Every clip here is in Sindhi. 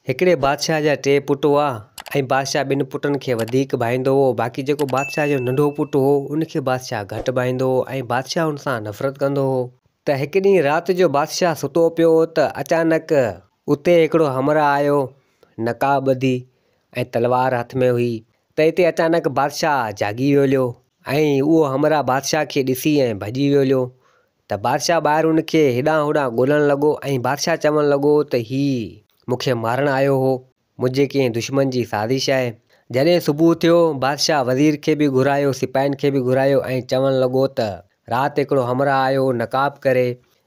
هڪڙي بادشاهه جا ٽي پٽ هئا ۽ بادشاهه ٻن پٽن کي وڌيڪ ڀائيندو هو، باقي جيڪو بادشاهه جو ننڍو پٽ هو، ان کي بادشاهه گهٽ ڀائيندو هو ۽ بادشاهه ان سان نفرت ڪندو هو. ته هڪ ڏينهن رات جو بادشاهه ستو پيو هو ته اچانڪ اتي هڪڙو همراهه آيو، نقاب ٻڌي ۽ تلوار هٿ ۾ هئي ته اتي اچانڪ بادشاهه جاڳي ويو هليو ۽ اهو همراهه بادشاهه کي ڏسي ۽ ڀڄي ويو هليو ته بادشاهه ٻاهر ان کي هيڏانهن هوڏانهن ڳولڻ لڳو ۽ بادشاهه چوڻ لڳو ته هي مون کي مارڻ آيو هو، منهنجي ڪنهن دشمن جي سازش آهي. جڏهن صبح ٿيو، بادشاهه وزير کي به گهرايو، سپاهين کي به گهرايو ۽ چوڻ لڳو ته رات هڪڙو همراهه آيو هو نقاب ڪري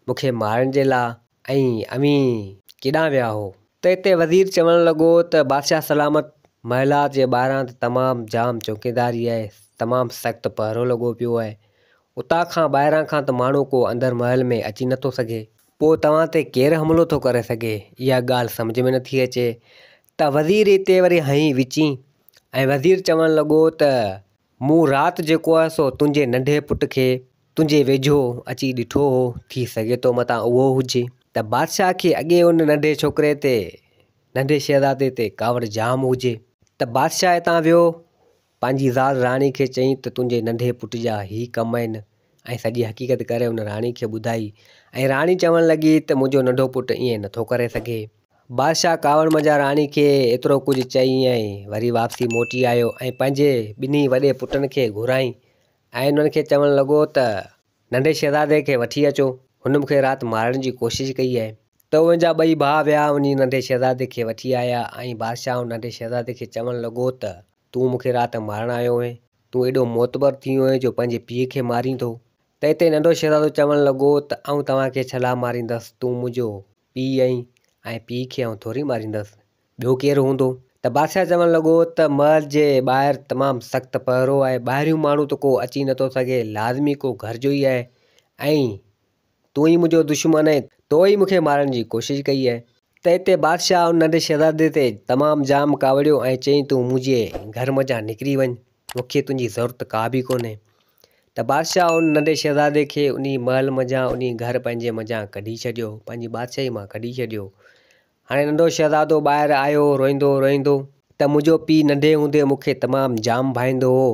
مون کي مارڻ جي لاء ۽ اوهين ڪيڏانهن ويا هو؟ ته اتي وزير چوڻ لڳو ته بادشاهه سلامت، محلات جي ٻاهران ته تمام جام چوڪيداري آهي، تمام سخت پهرو لڳو پيو آهي، اتان کان ٻاهران کان ته ماڻهو ڪو اندر محل ۾ اچي نٿو سگهي. پوء توهان تي ڪير حملو ٿو ڪري سگهي؟ اها ڳالهه سمجهه ۾ نٿي اچي. ته وزير اتي وري هنئي وچين ۽ وزير چوڻ لڳو ته مون رات جيڪو آهي سو تنهنجي ننڍي پٽ کي تنهنجي ويجهو اچي ڏٺو هو، ٿي سگهي ٿو متان اهو هجي. ته بادشاهه کي اڳي ان ننڍي ڇوڪري تي، ننڍي شهزادي تي ڪاوڙ جام هجي. ته بادشاهه اتان ويو پنهنجي زال راڻي کي چيائين ته تنهنجي ننڍي پٽ جا هي ڪم آهن ۽ سڄي حقيقت ڪري ان راڻي کي ٻڌائي ۽ راڻي چوڻ لڳي ته منهنجو ننڍو پٽ ائين نٿو ڪري سگهي. بادشاهه ڪاوڙ منجهان راڻي کي ايترو ڪجهه چئي ۽ وري واپسي موٽي آيو ۽ پنهنجي ٻنهي وڏي پٽن کي گهرائين ۽ انهن کي چوڻ لڳو ته ننڍي شهزادي کي وٺي اچو، هن مون کي رات مارڻ جي ڪوشش ڪئي آهي. ته انهن جا ٻئي ڀاء ويا وڃي ننڍي شهزادي کي وٺي آيا ۽ بادشاهه ان ننڍي شهزادي کي چوڻ لڳو ته تون مون کي رات مارڻ آيو هئين، تون ايڏو معتبر ٿي ويو آهين جو پنهنجي پيء کي مارين ٿو. ته اتي ننڍو شهزادو چوڻ لڳو ته آئون توهان کي ڇلا ماريندس، تون منهنجو پيء آهين ۽ پيء کي آئون ٿوري ماريندس. ٻيو ڪير هوندو؟ ته بادشاهه چوڻ لڳو ته محل جي ٻاهر تمام سخت پهرو آهي، ٻاهريون ماڻهو ته ڪو اچي نٿو سگهي، لازمي ڪو گهر جو ئي آهي ۽ تون ئي منهنجو دشمن آهين، تو ئي مون کي مارڻ جي ڪوشش ڪئي آهي. ته اتي بادشاهه ان ننڍي شهزادي تي تمام جام ڪاوڙيو ۽ چيائين تون منهنجي گهر منجهان نڪري وڃ، مون کي تنهنجي ضرورت ڪا به ڪونهي. ته بادشاهه ان ننڍي شهزادي کي انهي محل منجهان، انهي گهر پنهنجي منجهان ڪڍي ڇڏيو، پنهنجي بادشاهي مان ڪڍي ڇڏيو. هاڻي ننڍو شهزادو ٻاهر آيو روئيندو روئيندو. ته منهنجو پيء ننڍي هوندي مون کي تمام جام ڀائيندو هو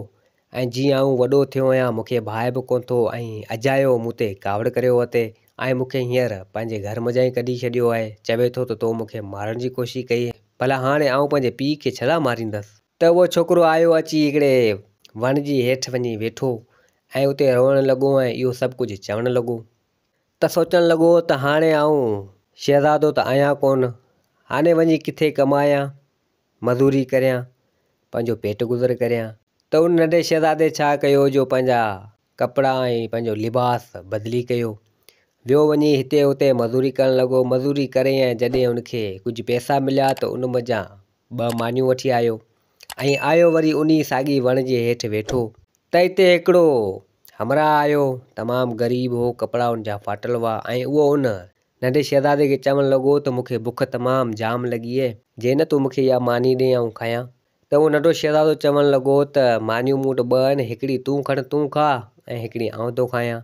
۽ جيئن آئون وڏو ٿيو آهيان مون کي ڀانء به ڪونه ٿو ۽ اجايو مون تي ڪاوڙ ڪريو اٿي ۽ مون کي هينئر پنهنجي گهر منجهان ئي ڪڍي ڇڏيو آهي چوي ٿو ته تو مون کي مارڻ جي ڪوشش ڪئي ڀلا هاڻي آئون پنهنجي پيء کي ڇلا ماريندس. ته اهو ڇوڪرو آيو اچي هڪڙي وڻ جي هيٺ وڃي ويٺو ۽ اتي روئڻ لڳو ۽ اهو سڀ ڪجهه چوڻ لڳو. ته سوچڻ لڳو ته هاڻي آئون شهزادو ته آهيان ڪونه، هاڻي وڃي ڪٿي ڪمايان، مزوري ڪريان، پنهنجو پيٽ گذر ڪريان. ته ان ننڍي شهزادي ڇا ڪيو جو پنهنجا ڪپڙا ۽ پنهنجو لباس بدلي ڪيو. ويو وڃي هتي هتي مزوري ڪرڻ لڳو. مزوري ڪري ۽ جڏهن ان کي ڪجهه پئسا مليا ته ان منجهان ٻه مانيون وٺي آيو ۽ آيو وري انهي ساڳي وڻ جي هيٺ ويٺو. ته اتي هڪڙو همراهه آيو، تمام غريب هو، ڪپڙا ان جا ڦاٽل هئا ۽ اهو ان ننڍي شهزادي کي چوڻ لڳو ته مون کي بک تمام جام لڳي اهي، جي نه تون مون کي اها ماني ڏي آئون کايان. ته اهو ننڍو شهزادو چوڻ لڳو ته مانيون مون وٽ ٻه آهن، هڪڙي تون کڻ تون کاء ۽ هڪڙي آئون ٿو کايان.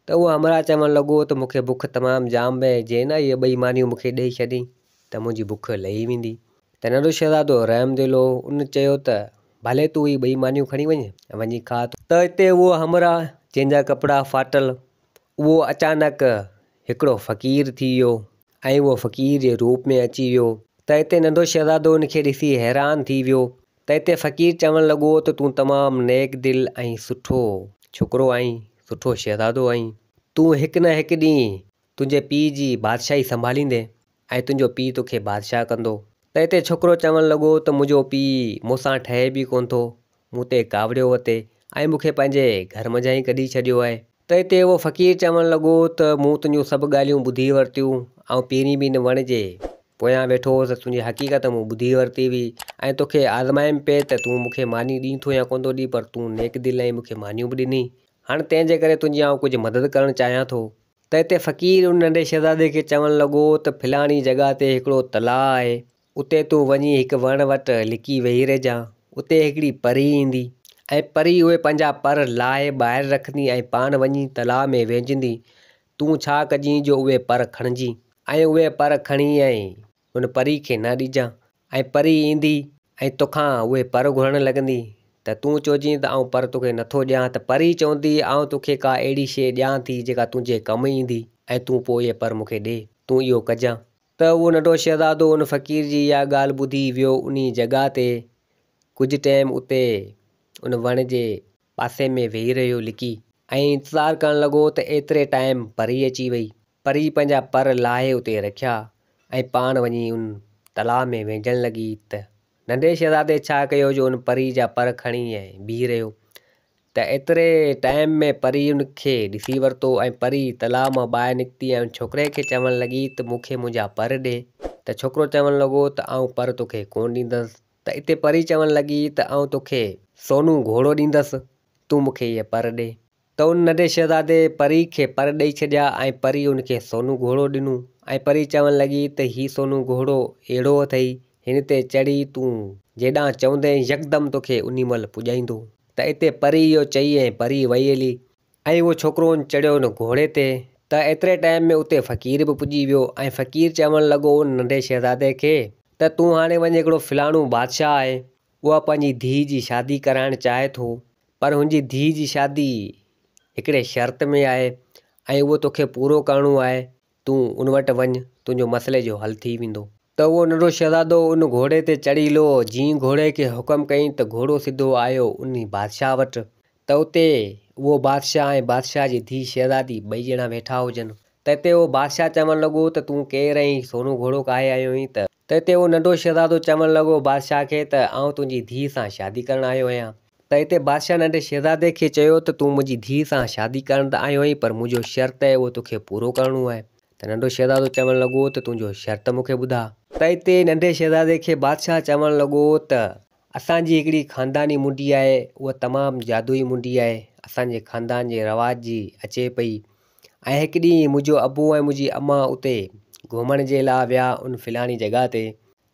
ته اهو همراهه چوڻ لڳو ته مون کي بک تمام جام اهي، جي نه اهي ٻئي مانيون مون کي ڏئي ڇڏين ته منهنجي بک لهي ويندي. ته ننڍو شهزادو رحم دل هو، ان چيو ته ڀلي تون هي ٻئي مانيون کڻي وڃ ۽ وڃي کاء. ته اتي اهو همراهه جنهن جا ڪپڙا ڦاٽل، اهو اچانڪ هڪڙو فقير ٿي ويو ۽ اهو فقير جي روپ ۾ اچي ويو. ته اتي ننڍو شهزادو ان کي ڏسي حيران ٿي ويو. ته اتي فقير چوڻ لڳو ته تون تمام نيڪ دل ۽ سٺو ڇوڪرو آهين، سٺو شهزادو آهين. تون هڪ نه هڪ ڏينهن تنهنجي پيء جي بادشاهي سنڀاليندين ۽ تنهنجو پيء توکي بادشاهه ڪندو. ته اتي ڇوڪرو چوڻ لڳو ته منهنجو پيء مون سان ٺهي به ڪونه ٿو، مون تي ڪاوڙيو وتي ۽ مون کي پنهنجي گهر منجهان ئي ڪڍي ڇڏيو آهي. ته اتي اهو فقير چوڻ لڳو ته مون تنهنجون سڀ ڳالهيون ٻڌي ورتيون، آئون پهرين به هن وڻ جي پويان ويٺو هوس، تنهنجي حقيقت مون ٻڌي ورتي هئي ۽ توکي آزمايم پئي ته تون مون کي ماني ڏين ٿو يا ڪونه ٿو ڏين، پر تون نيڪ دل آهين مون کي مانيون به ڏني، هاڻ تنهن جي ڪري تنهنجي آئون ڪجهه مدد ڪرڻ چاهيان ٿو. ته اتي فقير ان ننڍي شهزادي کي چوڻ لڳو ته فلاڻي جڳهه تي هڪڙو تلاء آهي، اتي تون وڃي هڪ وڻ وٽ لڪي ويهي رهجان، اتي هڪڙي پري ايندي ۽ پري اهي پنهنجا پر لاهي ٻاهر رکندي ۽ پاڻ وڃي تلاء ۾ وهنجندي، تون ڇا ڪجين جو اهي پر کڻجين ۽ اهي پر کڻي ۽ ان پري کي نه ڏجان. ۽ پري ايندي ۽ توکان اهي پر گهرڻ لڳندي ته تون چئجين ته آئون پر توکي نٿو ڏيان ته پري چوندي آئون توکي ڪا اهڙي شيء ڏيان ٿي جيڪا تنهنجي ڪم ايندي ۽ تون پوء اهي پر مون کي ڏي تون اهو ڪجان. ته اهو ننڍو شهزادو ان فقير جي اها ڳالهه ٻڌي ويو انهي جڳهه تي ڪجهه ٽيم اتي ان وڻ جي پاسي ۾ ويهي رهيو لڪي ۽ انتظار ڪرڻ لڳو ته ايتري ٽائيم پري اچي وئي. پري پنهنجا پر لاهي اتي رکيا ۽ پاڻ وڃي ان تلاء ۾ وهنجڻ لڳي ته ننڍي شهزادي ڇا ڪيو جو ان پري جا پر کڻي ۽ بيهي رهيو ته ايتري ٽائيم ۾ پري ان کي ڏسي ورتو ۽ پري تلاء مان ٻاهر نڪتي ۽ ان ڇوڪري کي چوڻ لڳي ته مون کي منهنجا پر ڏي ته ڇوڪرو چوڻ لڳو ته آئون پر توکي ڪونه ڏيندس ته اتي پري چوڻ لڳي ته آئون توکي سونو گهوڙو ڏيندس، تون مون کي اهي پر ڏي. ته ان ننڍي شهزادي پري کي پر ڏئي ڇڏيا ۽ پري ان کي سونو گهوڙو ڏنو ۽ پري چوڻ لڳي ته هي سونو گهوڙو اهڙو اٿئي، هن تي چڙهي تون جيڏانهن چوندين يڪدم توکي انهي مهل پڄائيندو. ته اتي پري اهو چئي ۽ پري وئي هلي ۽ اهو ڇوڪرو ان چڙهيو ان گهوڙي تي ته ايتري ٽائيم ۾ اتي فقير به پڄي ويو ۽ فقير چوڻ لڳو ان ننڍي شهزادي کي ته تون هاڻي وڃ هڪڙو فلاڻو بادشاهه آهي اها پنهنجي ڌيء جي شادي ڪرائڻ چاهي ٿو پر هن جي ڌيء جي شادي هڪڙي شرط ۾ آهي ۽ اهو توکي پورو ڪرڻو آهي تون ان وٽ وڃ، تنهنجو مسئلي جو حل ٿي ويندو. ته اهو ننڍو شهزادو ان گهوڙي تي چڙهي لهو، جيئن گهوڙي کي حڪم ڪيائين ته گهوڙو سڌو آيو انهي بادشاهه وٽ، ته اتي اهو بادشاهه ۽ بادشاهه جي ڌيء شهزادي ٻئي ڄڻا ويٺا هجن. ته اتي اهو بادشاهه چوڻ لڳو ته تون ڪير آهين، سونو گهوڙو ڪاهي آيو آهين؟ ته اتي اهو ننڍو شهزادو چوڻ لڳو بادشاهه کي ته آئون تنهنجي ڌيء سان شادي ڪرڻ آيو آهيان. ته اتي بادشاهه ننڍي شهزادي کي چيو ته تون منهنجي ڌيء سان شادي ڪرڻ ته آيو آهين پر منهنجو شرط آهي اهو توکي پورو ڪرڻو آهي. ته ننڍو شهزادو چوڻ لڳو ته تنهنجو شرط مون کي ٻڌاء. ته اتي ننڍي شهزادي کي بادشاهه چوڻ لڳو ته اسان جي هڪڙي خانداني منڊي آهي اها تمام جادوئي منڊي آهي اسان جي خاندان جي رواج جي اچي پئي ۽ هڪ ڏينهن منهنجو ابو ۽ منهنجي امان اتي گهمڻ جي لاء ويا ان فلاڻي جڳهه تي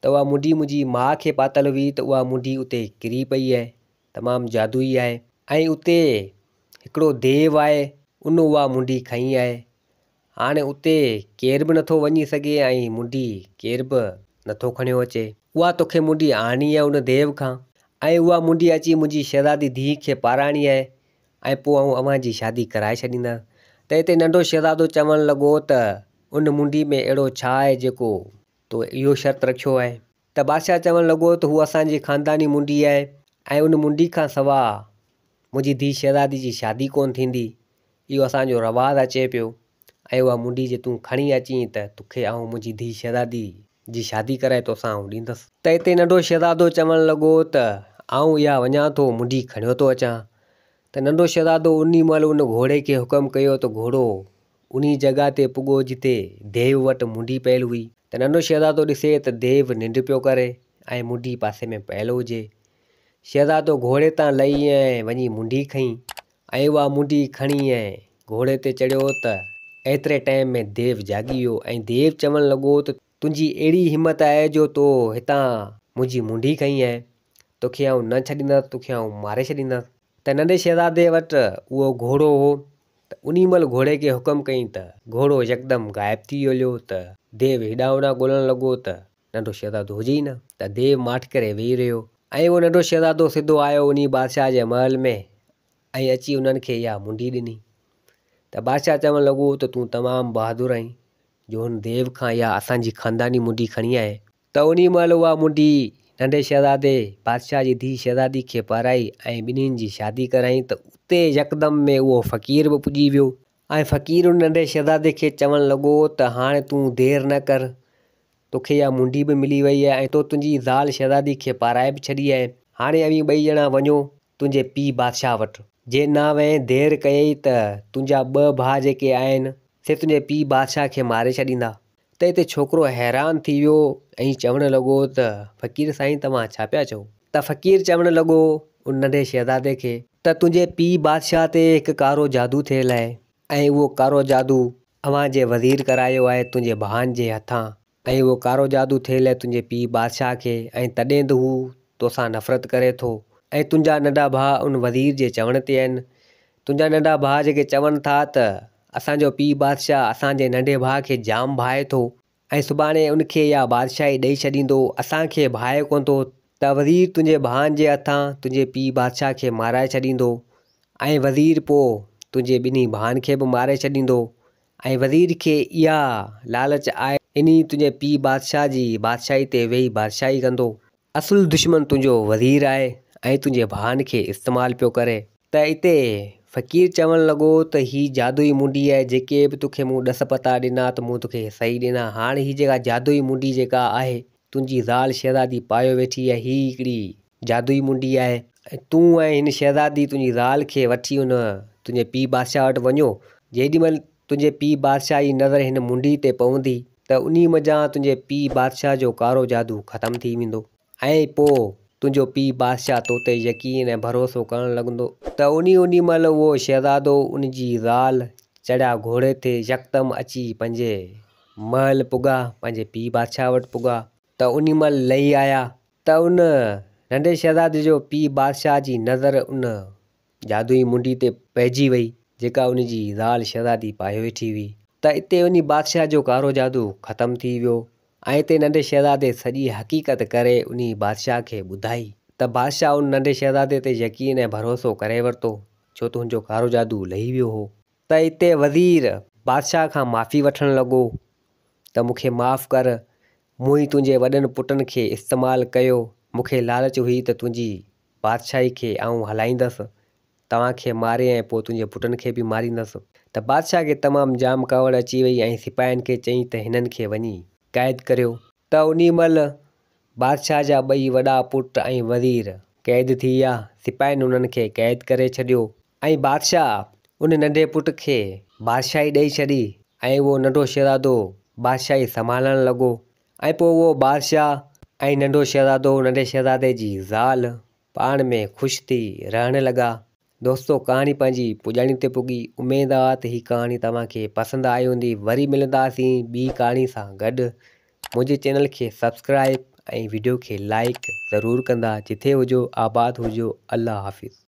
ته اها منڊي منهنجي ماء کي پاتل هئي ته اها منڊي اتي ڪري پئي آهي، تمام جادوئي آهي ۽ اتي هڪڙو ديو آهي ان اها منڊي کنئي آهي. هاڻي اتي ڪير به نٿو وڃي سگهي ۽ منڊي ڪير به نٿو کڻيو اچي. اها توکي منڊي آڻڻي آهي ان ديو کان ۽ اها منڊي اچي منهنجي شهزادي ڌيء کي پارائڻي آهي ۽ پوء آئون اوهان جي شادي ڪرائي ڇڏيندس. ته اتي ننڍو شهزادو چوڻ لڳو ته ان منڊي ۾ اهڙو ڇا آهي جيڪو تو اهو شرط رکيو آهي ته بادشاهه چوڻ لڳو ته هو اسان جي خانداني منڊي آهي ۽ ان منڊي کان سوا منهنجي ڌيء شهزادي جي شادي ڪونه ٿيندي، اهو اسان جو رواج اچي پيو ۽ اها منڊي جي تون کڻي اچين ته توکي آئون منهنجي ڌيء شهزادي جي شادي ڪرائي توسان آئون ڏيندس. ته اتي ننڍو شهزادو چوڻ لڳو ته آئون اها وڃان ٿو منڊي کڻيو ٿو اچان. ته ننڍو شهزادو انهي مهل ان گهوڙي کي حڪم ڪيو ته گهوڙو انهي جڳهه تي پڳو جتي ديو وٽ منڊي پيل هئي ته ننڍو شهزادو ڏسي ته ديو ننڊ پيو ڪري ۽ منڊي پاسي ۾ پيل هجي. شهزادو گهوڙي تان لهي ۽ وڃي منڊي کنئي ۽ اها منڊي کڻي ۽ گهوڙي تي چڙهيو ته ايتري ٽائيم ۾ ديو جاڳي ويو ۽ ديو چوڻ لڳو ته تنهنجي اهڙي همت آهي جو تو هتان منهنجي منڊي کنئي آهي، توکي آئون نه ڇڏيندس، توکي آئون ماري ڇڏيندس. ته ننڍي شهزادي وٽ اهو گهوڙو هو ته انهي مهل گهوڙي کي حڪم ڪيائين ته گهوڙو يڪدم غائب ٿي هليو ته ديو هيڏانهن هوڏانهن ڳولڻ لڳو ته ننڍو شهزادو هجي ئي نه ته ديو ماٺ ڪري ويهي رهيو ۽ اهو ننڍو شهزادو سڌو آيو انهي بادشاهه جي محل ۾ ۽ اچي انهن کي اها منڊي ڏني ته بادشاهه چوڻ لڳو ته تون تمام بهادر آهين جو هن ديو کان اها اسان جي خانداني منڊي کڻي آئين. ته انهيء مهل اها منڊي ننڍي شهزادي، بادشاهه جي ڌيء شهزادي کي پارائي ۽ ٻنهين جي شادي ڪرائين ته اتي يڪدم ۾ اهو فقير به پڄي ويو ۽ فقير ان ننڍي شهزادي کي چوڻ لڳو ته هاڻي تون دير نه ڪر، توکي اها منڊي به ملي وئي آهي ۽ تو تنهنجي زال شهزادي کي پارائي به ڇڏي آهي، هاڻي اوهين ٻئي ڄڻا وڃو تنهنجي پيء بادشاهه وٽ. جي نه وئين دير ڪيئي ته تنهنجا ٻه ڀاء جيڪي آهن، سي تنهنجي پيء بادشاهه کي ماري ڇڏيندا. ته اتي ڇوڪرو حيران ٿي ويو ۽ چوڻ لڳو ته فقير سائين توهان ڇا پيا چئو؟ ته فقير چوڻ لڳو ان ننڍي شهزادي کي ته تنهنجي پيء بادشاهه تي هڪ ڪارو جادو ٿيل آهي ۽ اهو ڪارو جادو اوهان جي وزير ڪرايو آهي تنهنجي ڀائن جي هٿان ۽ اهو ڪارو جادو ٿيل آهي تنهنجي پيء بادشاهه کي ۽ تڏهن ته هو توسان نفرت ڪري ٿو ۽ تنهنجا ننڍا ڀاء ان وزير جي چوڻ تي آهن تنهنجا ننڍا ڀاء جيڪي چون ٿا ته اسان جو پيء بادشاهه اسان جي ننڍي ڀاء کي جام ڀانئي ٿو ۽ سڀاڻي ان کي اها بادشاهي ڏئي ڇڏيندو. اسان کي ڀانئي ڪونه ٿو ته وزير تنهنجي ڀائن جي هٿان تنهنجي پيء بادشاهه کي مارائي ڇڏيندو ۽ وزير پوء تنهنجي ٻنهي ڀائن کي به ماري ڇڏيندو ۽ وزير کي اها لالچ آهي انهي تنهنجي پيء بادشاهه جي بادشاهي تي ويهي بادشاهي ڪندو. اصل دشمن تنهنجو وزير آهي ۽ تنهنجي ڀائن کي استعمال پيو ڪري. ته اتي فقير چوڻ لڳو ته هي جادوئي منڊي آهي جيڪي به توکي مون ڏس پتا ڏنا ته مون توکي صحيح ڏنا هاڻ هي جيڪا جادوئي منڊي جيڪا آهي تنهنجي زال شهزادي پايو ويٺي آهي هي هڪڙي جادوئي منڊي آهي ۽ تون ۽ هن شهزادي تنهنجي زال کي وٺي ان تنهنجي پيء بادشاهه وٽ وڃو جيڏي مهل تنهنجي پيء بادشاهه جي نظر هن منڊي تي پوندي ته انهي منجهان تنهنجي پيء بادشاهه جو ڪارو جادو ختم ٿي ويندو ۽ پوء تنهنجو پيء بادشاهه تو تي يقين ۽ ڀروسو ڪرڻ لڳندو. ته انهي انهي مهل اهو شهزادو ان جي زال چڙهيا گهوڙي تي يڪدم اچي پنهنجي محل پڳا، پنهنجي پيء بادشاهه وٽ پڳا ته انهي مهل لهي آيا ته ان ننڍي شهزادي جو پيء بادشاهه جي نظر ان جادوئي منڊي تي پئجي وئي، جيڪا ان جي زال شهزادي پايو ويٺي هئي. ته اتي انهي بادشاهه جو ڪارو جادو ختم ٿي ويو ۽ اتي ننڍي شهزادي سڄي حقيقت ڪري انهي بادشاهه کي ٻڌائي ته بادشاهه ان ننڍي شهزادي تي يقين ۽ ڀروسو ڪري ورتو، ڇو ته هن جو ڪارو جادو لهي ويو هو. ته اتي وزير بادشاهه کان معافي وٺڻ لڳو ته مون کي معاف ڪر، مون ئي تنهنجي وڏن پٽن کي استعمال ڪيو، مون کي لالچ هئي ته تنهنجي بادشاهي کي آئون هلائيندس، توهان کي ماري ۽ پوء تنهنجي پٽن کي به ماريندس. ته بادشاهه کي تمام جام ڪاوڙ اچي وئي ۽ سپاهين کي چيائين ته هنن کي وڃي قيد ڪريو. ته انهي مهل بادشاهه جا ٻئي وڏا پٽ ۽ وزير قيد ٿي ويا. سپاهين انهن کي قيد ڪري ڇڏيو ۽ بادشاهه ان ننڍي پٽ کي بادشاهي ڏئي ڇڏي ۽ اهو ننڍو شهزادو بادشاهي سنڀالڻ لڳو ۽ پوء اهو بادشاهه ۽ ننڍو شهزادو ننڍي شهزادي جي زال پاڻ ۾ خوش ٿي رهڻ لڳا. دوستو ڪهاڻي پنهنجي پڄاڻي تي پڳي اميد آ ته هي ڪهاڻي توهان کي پسند آئي هوندي وري ملنداسين ٻي ڪهاڻي سان گڏ منهنجي چينل کي سبسڪرائب ۽ وڊيو کي لائيڪ ضرور ڪندا جٿي هجو آباد هجو الله حافظ.